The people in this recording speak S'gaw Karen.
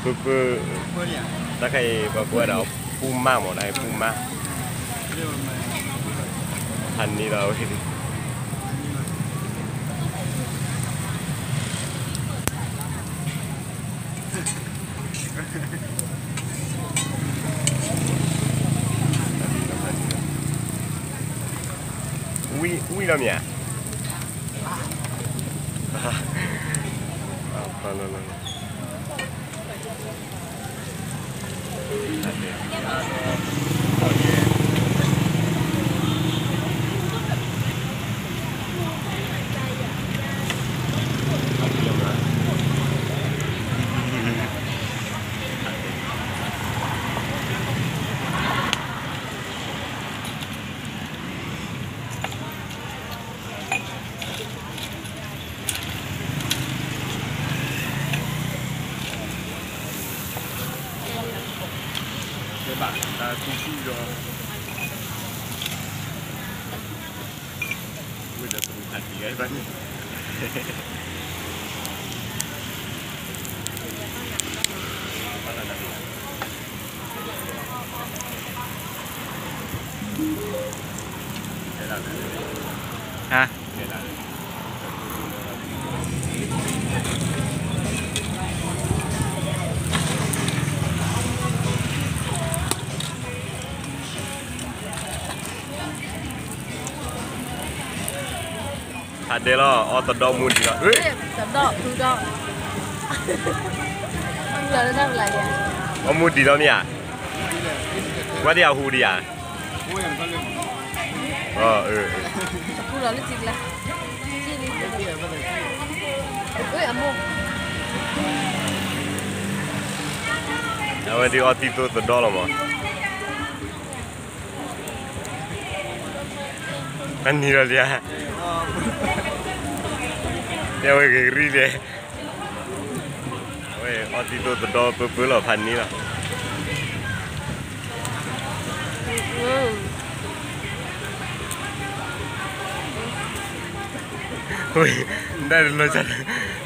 ပၢ်ပၢ်, တၢ်ခါအံၤ ပှၤကိးဝဲဒၣ် ပူမၢ်မး တၢ်ခါအံၤ ပူမၢ်, ဖးန့ၢ်လီၤဝဲ, ဝံၣ်လီၤမ့ၢ်ဧါ.ဖးဒဲးလီၤ အီၣ်တဒီမူဒံးလီၤ, အီၣ်မူဒံးလီၤမ့ၢ်ဧါ, ဝဲဒၣ်အဟူဒံးဧါ, အဝဲဒၣ်အီၣ်တံၢ်သိၣ်တဒီလီၤမး, အနံၤလီၤလံဧါ, တဲဝဲဂ့ၤကရံၣ်လဲၣ်, အဝဲအီၣ်တံၢ်သိၣ်တဒီပၢပၢလီၤ ဖးန့ၢ်လီၤ. ဝဲ ဒၣ်တလီၤဆၣ်